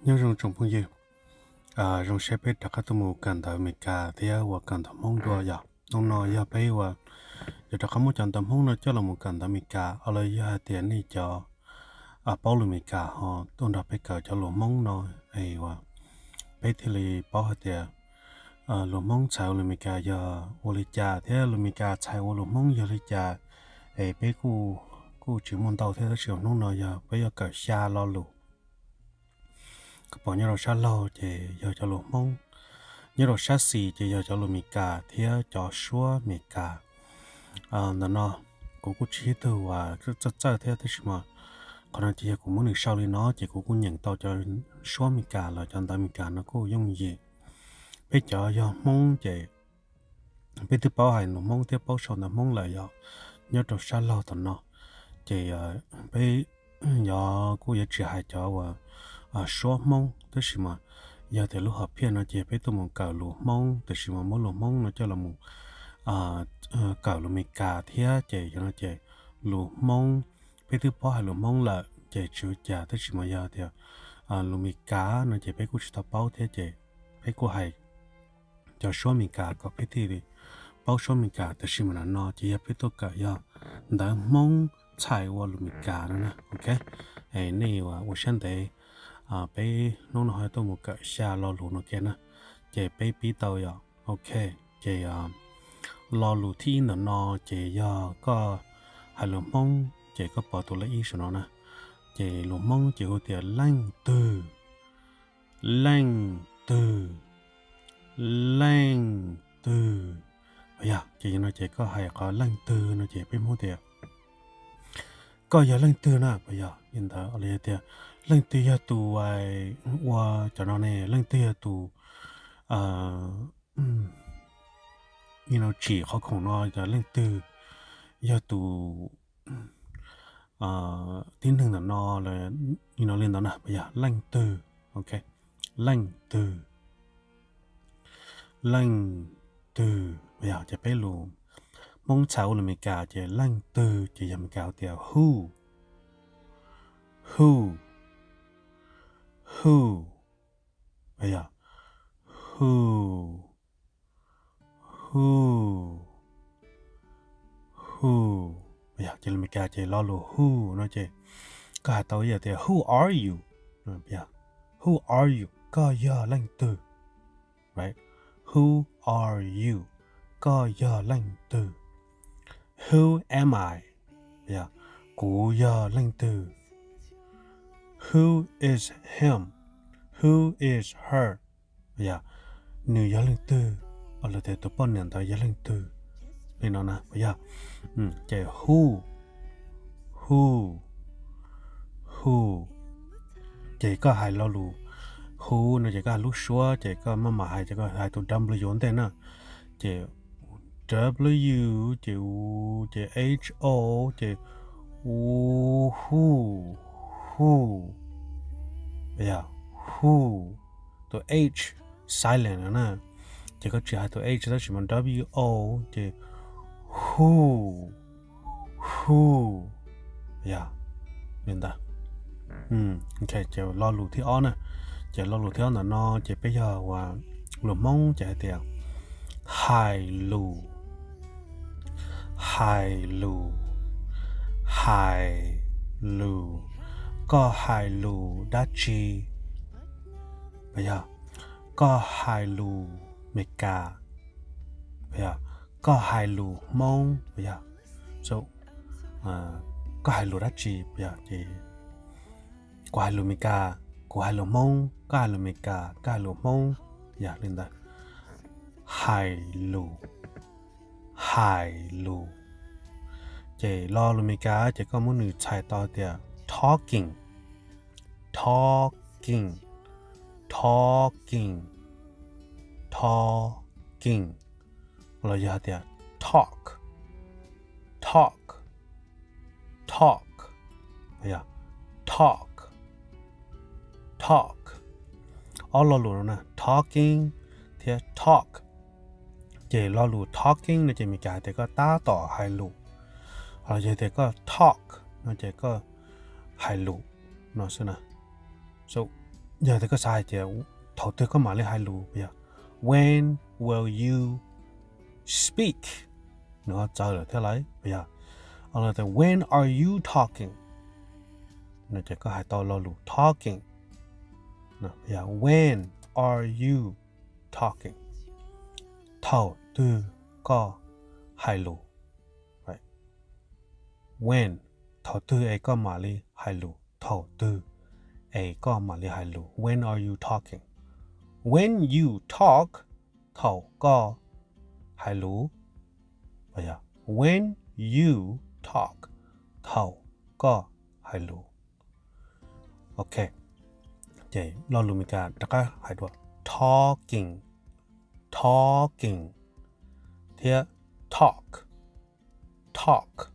Nyob zoo tsoom phooj ywg, zoo siab peb rov qab tuaj mus kawm ntawv Amelikas thiab uas kawm ntawv Hmoob dua yom. Hnub no yog peb uas yuav rov qab muab cov ntawv Hmoob no coj los mus kawm ntawv Amelikas, los yog hais tias nej cov paub lus Amelikas ho tuaj nrog peb kawm cov lus Hmoob no, es uas peb thiaj li paub hais tias lus Hmoob txhais ua lus Amelikas yog ua li cas thiab lus Amelikas txhais ua lus Hmoob yog li cas. Es peb kuj, kuj tsis muaj ntau thiab, tab sis hnub no yog peb yuav kawm xya lo lus. Koj pom nyob rau sab laug ces yog cov lus Hmoob, nyob rau sab xis ces yog cov lus Amelikas thiab cov suab Amelikas. Ntawm no kuv kuj tsis yog ib tug uas txawj txawj thiab, tab sis mas qhov no ces yog kuv muab nws sau li no ces kuv kuj nyeem tau cov suab Amelikas los cov ntawv Amelikas no kuj yooj yim. Peb cov yog Hmoob ces peb twb paub hais lus Hmoob thiab paub sau ntawv Hmoob lawm yom, nyob rau sab laug tom no. Ces peb yog kuj yuav tsis hais cov uas suab Hmoob, tab sis mas yog tias lub hom phiaj no ces peb tuaj mus kawm lus Hmoob, tab sis mas muab lus Hmoob no coj los mus kawm lus Amelikas thiab, ces yog no ces lus Hmoob, peb twb paub hais lus Hmoob lawm ces tsis ua cas, tab sis mas yog tias lus Amelikas no ces peb kuj tsis tau paub thiab, ces peb kuj hais cov suab Amelikas kom peb thiaj li paub suab Amelikas. Tab sis mas ntawm no ces yog peb tuaj kawm yog ntawv Hmoob txhais ua lus Amelikas no na, ok. Es nej ua siab ntev, peb hnub no ho tuaj mus kawm xya lo lus no kiag na, ces peb pib tau yom, ok. Ces lo lus thib ib ntawm no ces yog koj hais lus Hmoob ces koj pom tus lej ib saum no na, ces lus Hmoob ces hu tias leej twg, leej twg, leej twg. Yog ces no ces koj hais qhov leej twg no ces peb Hmoob tias koj yog leej twg na, puas yog li ntawd? Los yog tias leej twg yog tus ua cov no ne, leej twg yog tus tsim qhov khoom no, leej twg yog tus tib neeg ntawm no, li no li ntawd na, puas yog? Leej twg, ok, leej twg, leej twg, yog ces peb lus Hmoob txhais ua lus Amelikas ces leej twg ces yog Amelikas hu tias who, who, who, yog who, who, who. Yog ces lus Amelikas ces lo lus who no ces koj hais tau ib yam tias who are you? Who are you? Koj yog leej twg? Right? Who are you? Koj yog leej twg? Who am I? Yog kuv yog leej twg? Who is him? Who is her? Yog nws yog leej twg? Los tias tus poj niam ntawd yog leej twg? Li no na, yog ces who, who, who. Ces koj hais lo lus who no ces koj hais lub suab ces koj maj mam hais ces koj hais tus W ua ntej na. Ces W ces u, ces H O, ces u, who, who. Yog who, tus H silent na, ces koj tsis hais tus H tab sis mas W O ces who, who. Yog li ntawd. Ok, ces lo lus thib ob na, ces lo lus thib ob ntawm no ces peb yog uas lus Hmoob ces hais tias hais lus, hais lus, hais lus. Koj hais lus dab tsi? Puas yog? Koj hais lus Meskas? Puas yog? Koj hais lus Hmoob? Puas yog? Koj hais lus dab tsi? Puas yog? Ces kuv hais lus Meskas, kuv hais lus Hmoob, koj hais lus Meskas, koj hais lus Hmoob, yog li ntawd. Hais lus, hais lus. Ces lo lus Meskas ces koj muab nws txhais tau tias talking, talking, talking, talking. Los yog hais tias talk, talk, talk, yog talk, talk. Ob lo lus no na, talking thiab talk. Ces lo lus talking no ces Meskas hais tias koj tab tom hais lus, los yog tias koj talk no ces koj hais lus no xwb na. So, yog tias koj xav hais tias thaum twg koj mam li hais lus, yog when will you speak, nws ho txawv lawm thiab lauj, yog when are you talking, no ces koj hais tau lo lus talking, yog when are you talking, thaum twg koj hais lus, when, thaum twg es koj mam li hais lus, thaum twg es koj mam li hais lus, when are you talking, when you talk, thaum koj hais lus, when you talk, thaum koj hais lus. Ok, ces lo lus Meskas rov qab hais dua, talking, talking, thiab talk, talk.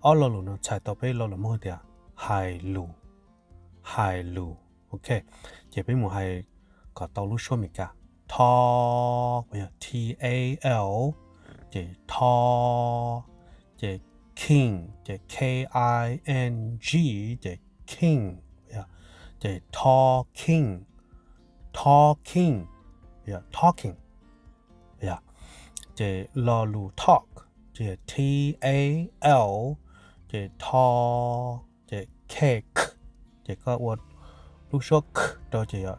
Ob lo lus no txhais tau peb lo lus Hmoob tias hais lus, hais lus. Ok, ces peb mus hais kom tau lub suab Meskas, tal, yog T A L, ces tal, ces king, ces K I N G, ces king, ces talking, talking, talking, ces lo lus talk, ces T A L, ces tal, ces cake, ces koj ua lub suab k rau ces yog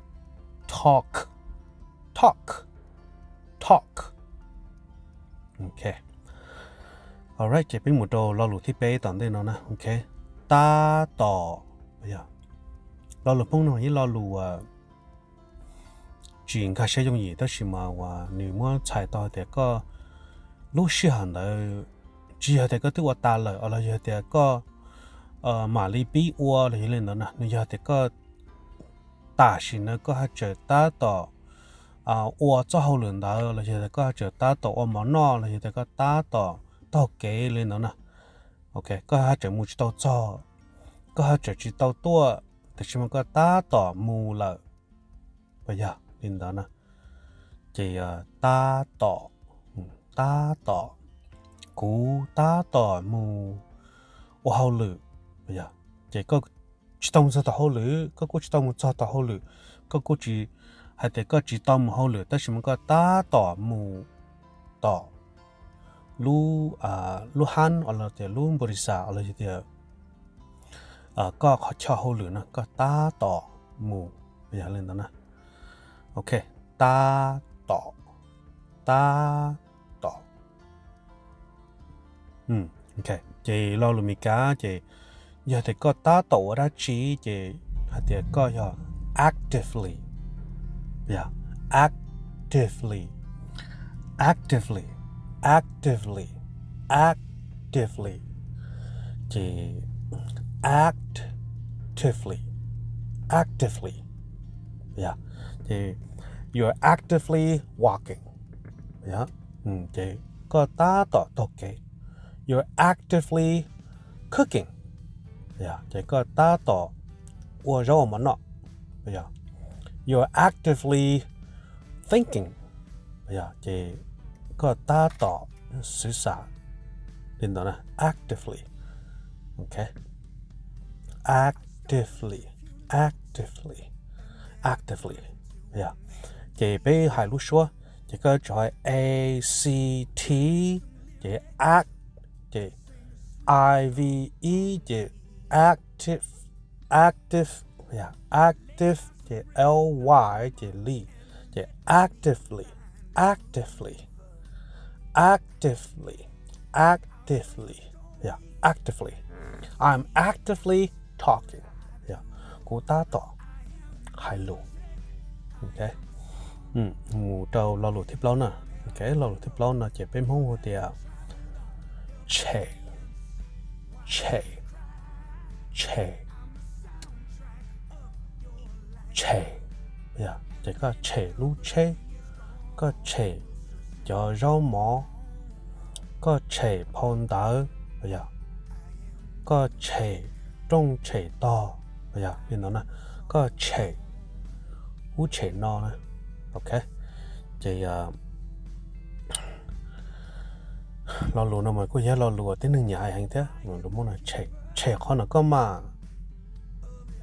talk, talk, talk. Ok, alright, ces peb mus rau lo lus thib peb tom ntej no na. Ok, tab tom, lo lus Hmoob no ib lo lus tsis nkag siab yooj yim tab sis mas uas nws muab txhais tau hais tias koj lub sij hawm ntawd tsis yog tias koj twb ua tas lawm los yog tias koj mam li pib ua los yog li ntawd na, nws yog tias koj tam sim no koj haj tseem tab tom ua txoj hauj lwm ntawd los yog tias koj haj tseem tab tom ua mov noj los yog tias koj tab tom taug kev li ntawd na. Ok, koj haj tseem mus tsis tau txog, koj haj tseem tsis tau tuaj, tab sis mas koj tab tom mus lawm, puas yog li ntawd na? Ces tab tom, tab tom, kuv tab tom mus ua hauj lwm, ces koj tsis tau mus txog tom hauj lwm, koj kuj tsis tau mus txog tom hauj lwm, koj kuj tsis hais tias koj tsis tau mus hauj lwm tab sis mas koj tab tom mus tom lub, lub hab los tias lub npu ris xas los yog tias koj qhov chaw hauj lwm no koj tab tom mus, yog li ntawd na. Ok, tab tom, tab tom. Ces lo lus Meskas ces yog tias koj tab tom ua dab tsi ces hais tias koj yog actively, yog actively, actively, actively, actively, ces actively, actively, yog ces you're actively walking, ces koj tab tom taug kev. You're actively cooking, ces koj tab tom ua zaub ua mov noj. You're actively thinking, ces koj tab tom xav xav li ntawd na. Actively, ok, actively, actively, actively, ces peb hais lub suab ces koj tsuas hais A C T, ces act, ces I V E, ces active, active, active, ces L Y, ces ly, ces actively, actively, actively, actively, actively, I'm actively talking, kuv tab tom hais lus. Mus rau lo lus thib plaub na. Lo lus thib plaub no ces peb Hmoob hu tias tshem, tshem, tshem, tshem, ces koj tshem lub tsheb, koj tshem cov zaub mov, koj tshem phau ntawv, yog koj tshem rooj tshem tog, yog li ntawd na, koj tshem ub tshem no na. Ok, ces lo lus no mas kuj yog lo lus tib neeg nyiam hais heev thiab, tshem qhov no koj mas,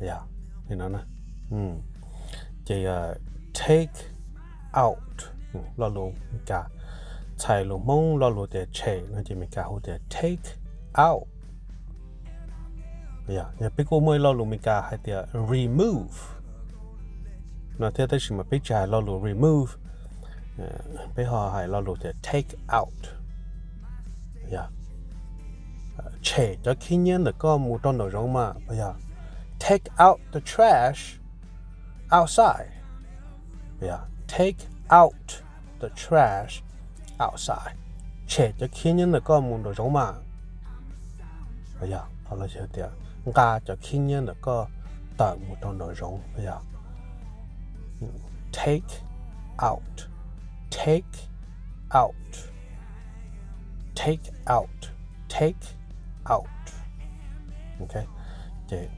yog li no na. Ces take out, lo lus Meskas, txhais lus Hmoob lo lus tias tshem no ces Meskas hu tias take out. Yog peb kuj muaj ib lo lus Meskas hais tias remove no thiab, tab sis mas peb tsis hais lo lus remove, peb ho hais lo lus tias take out. Yog tshem cov khib nyiab ntawm koj mus rau nraum zoov mas yog take out the trash outside. Yog take out the trash outside, tshem cov khib nyiab ntawm koj mus nraum zoov mas. Yog los yog tias nqa cov khib nyiab ntawm koj tawm mus rau nraum zoov. Yog take out, take out, take out, take out. Ces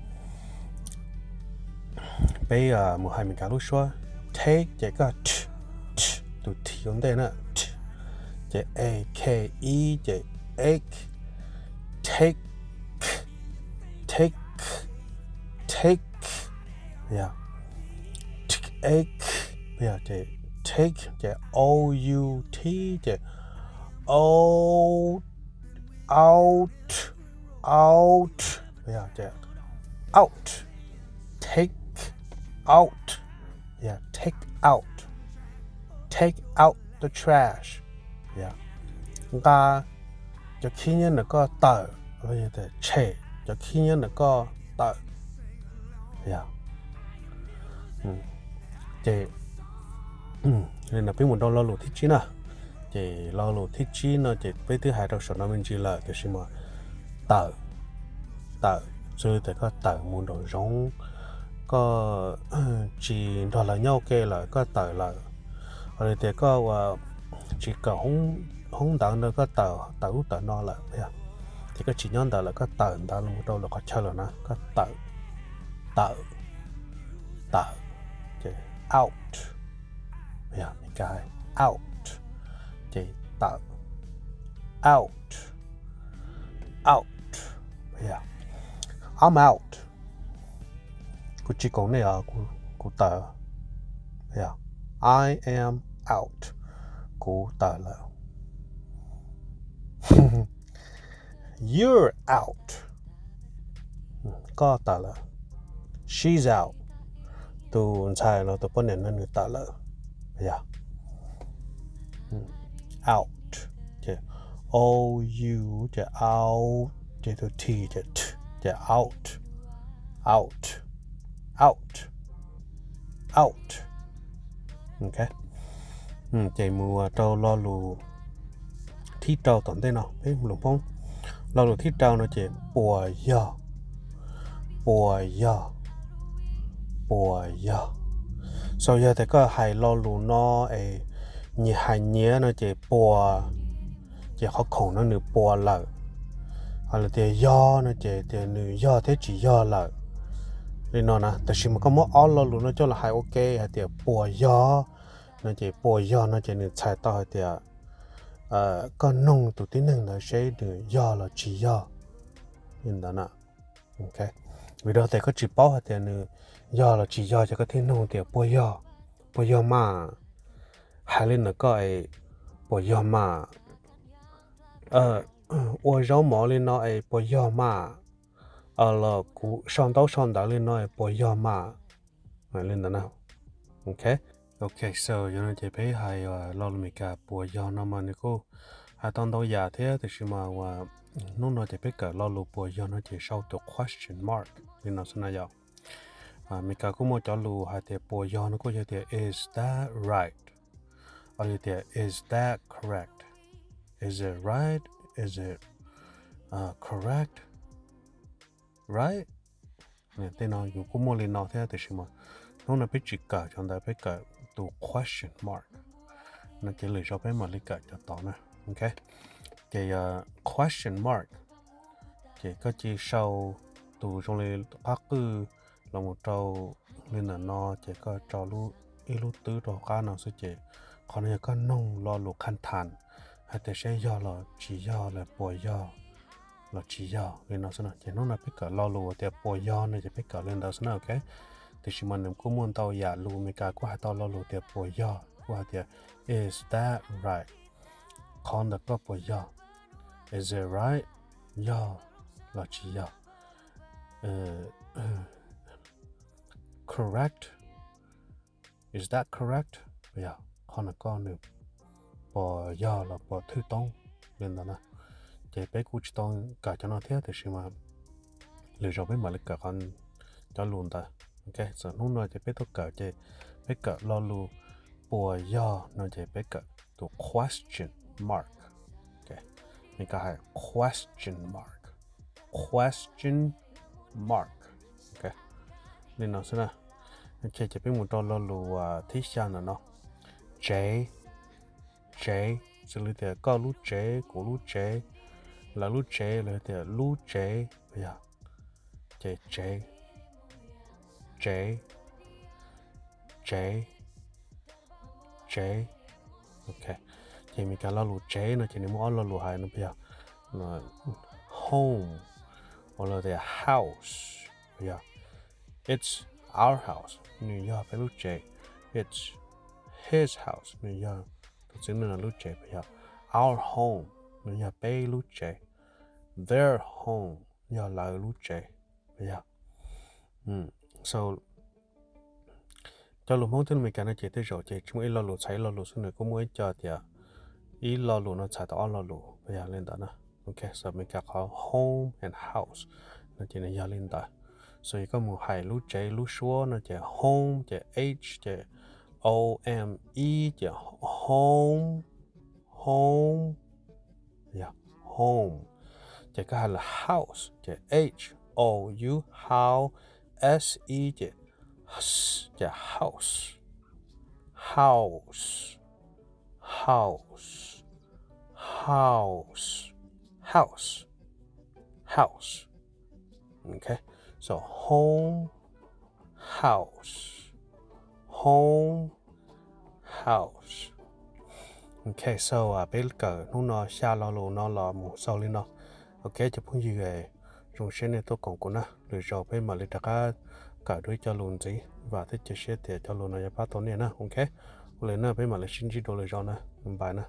peb mus hais Meskas lub suab, take ces koj th, th tus thi ua ntej na, th, ces a k i ces ake, take, take, take, yog ake, yog ces take ces o u t ces o, out, out, yog ces out, take out, yog take out, take out the trash, yog nqa cov khib nyiab ntawm koj tawm, los yog tias tshem cov khib nyiab ntawm koj tawm. Yog ces li no peb mus rau lo lus thib tsib na. Ces lo lus thib tsib no ces peb twb hais rau saum no me ntsis lawm, tiam sis mas tawm, tawm, xws li tias koj tawm mus nraum zoov, koj tsis nrog lawv nyob ua ke lawm, koj tawm lawm, los tias koj ua tsis kawm hoob ntawv ntawd, koj tawm, tawm ub tawm no lawm, ces koj tsis nyob ntawd lawm, koj tawm ntawd los mus rau lwm qhov chaw lawm na, koj tawm, tawm, tawm, ces out, yog Meskas out, ces tawm, out, out, yog I'm out, kuv tsis koom nej os, kuv tawm, yog I am out, kuv tawm lawm. You're out, koj tawm lawm. She's out, tus ntxhais los tus poj niam no nws tawm lawm. Yog out ces o u ces out, ces tus t ces th, ces out, out, out, out. Ces mus rau lo lus thib rau tom ntej no, peb lus Hmoob, lo lus thib rau no ces puas yog, puas yog, puas yog. So yog tias koj hais lo lus no es nyias hais nyiav no ces puas, ces qhov khoom no nws puas lawm. Ho los tias yog no ces tias nws yog thiab tsis yog lawm. Li no na, tab sis mas koj muab ob lo lus no coj los hais ua ke hais tias puas yog no ces puas yog no ces nws txhais tau hais tias koj noog tus tib neeg ntawd seb nws yog los tsis yog li ntawd na. Vim rau tias koj tsis paub hais tias nws yog los tsis yog ces koj thiaj noog tias puas yog, puas yog mas, hais li ntawm koj es puas yog mas, ua zaub mov li no es puas yog mas, los kuv sau ntaub sau ntawv li no es puas yog mas, li ntawd na. Ok, so yog no ces peb hais lo lus Meskas puas yog no mas nws kuj hais tau ntau yam thiab, tiam sis mas ua hnub no ces peb kawm lo lus puas yog no ces sau tus question mark li no xwb na yom. Meskas kuj muaj cov lus hais tias puas yog no kuj yog tias is that right, los yog tias is that correct, is it right, is it correct, right? Tej no yus kuj muaj li no thiab, tiam sis mas hnub no peb tsis kawm cov ntawd, peb kawm tus question mark no ces lwm zaus peb mam li kawm cov tod na. Ok, ces question mark ces koj cia sau tus zoo li qab qwj los mus rau li ntawm no ces koj tso ib lub twb rau hauv qab no xwb ces qhov no yog koj noog lo lus qhab thas hais tias seb yog los tsis yog los puas yog los tsis yog li no xwb na. Ces hnub no peb kawm lo lus tias puas yog no ces peb kawm li ntawd xwb na. Ok, Tiam sis mas nws kuj muaj ntau yam lus Meskas kuj hais tau lo lus tias puas yog, kuj hais tias is that right, qhov ntawd koj puas yog, is it right, yog los tsis yog, correct, is that correct, yog qhov no koj nws puas yog los puas thwj toob li ntawd na. Ces peb kuj tsis tau kawm cov no thiab, tiam sis mas lwm zaus peb mam li kawm cov lus ntawd. Ok, txawm hnub no ces peb tuaj kawm ces peb kawm lo lus puas yog no ces peb kawm tus question mark. Meskas hais question mark, question mark. Li no xwb na. Ok, ces peb mus rau lo lus thib xya ntawm no. Tsev, tsev, xws li tias koj lub tsev, kuv lub tsev, lawv lub tsev, los tias lub tsev, yog ces tsev, tsev, tsev, tsev. Ok, ces Meskas lo lus tsev no ces nws muaj ob lo lus hais no yog home, los tias house, yog it's our house, nws yog peb lub tsev, it's his house, nws yog tus txiv neej no lub tsev, yog our home, nws yog peb lub tsev, their home, yog lawv lub tsev, yog. So cov lus Hmoob thiab lus Meskas no ces tej zaum ces tsis muaj ib lo lus txhais ib lo lus xwb, nws kuj muaj ib co tias ib lo lus no txhais tau ob lo lus, yog li ntawd na. Ok, so Meskas qhov home and house no ces nws yog li ntawd. So yog koj mus hais lub tsev lub suab no ces home ces h ces o m e ces home, home, yog home. Ces koj hais lawm house ces h o u, house, s e ces s ces house, house, house, house, house, house. Ok, so home, house, home, house. Ok, so peb kawm hnub no xya lo lus no los mus xaus li no. Ok, cov phooj ywg, zoo siab nej tuaj koom kuv na, lwm zaus peb mam li rov qab kawm dua ib co lus ntxiv, vam thiab cia siab tias cov lus no yuav pab tau nej na. Ok, ua li na peb mam li sib ntsib dua lwm zaus na, npais na.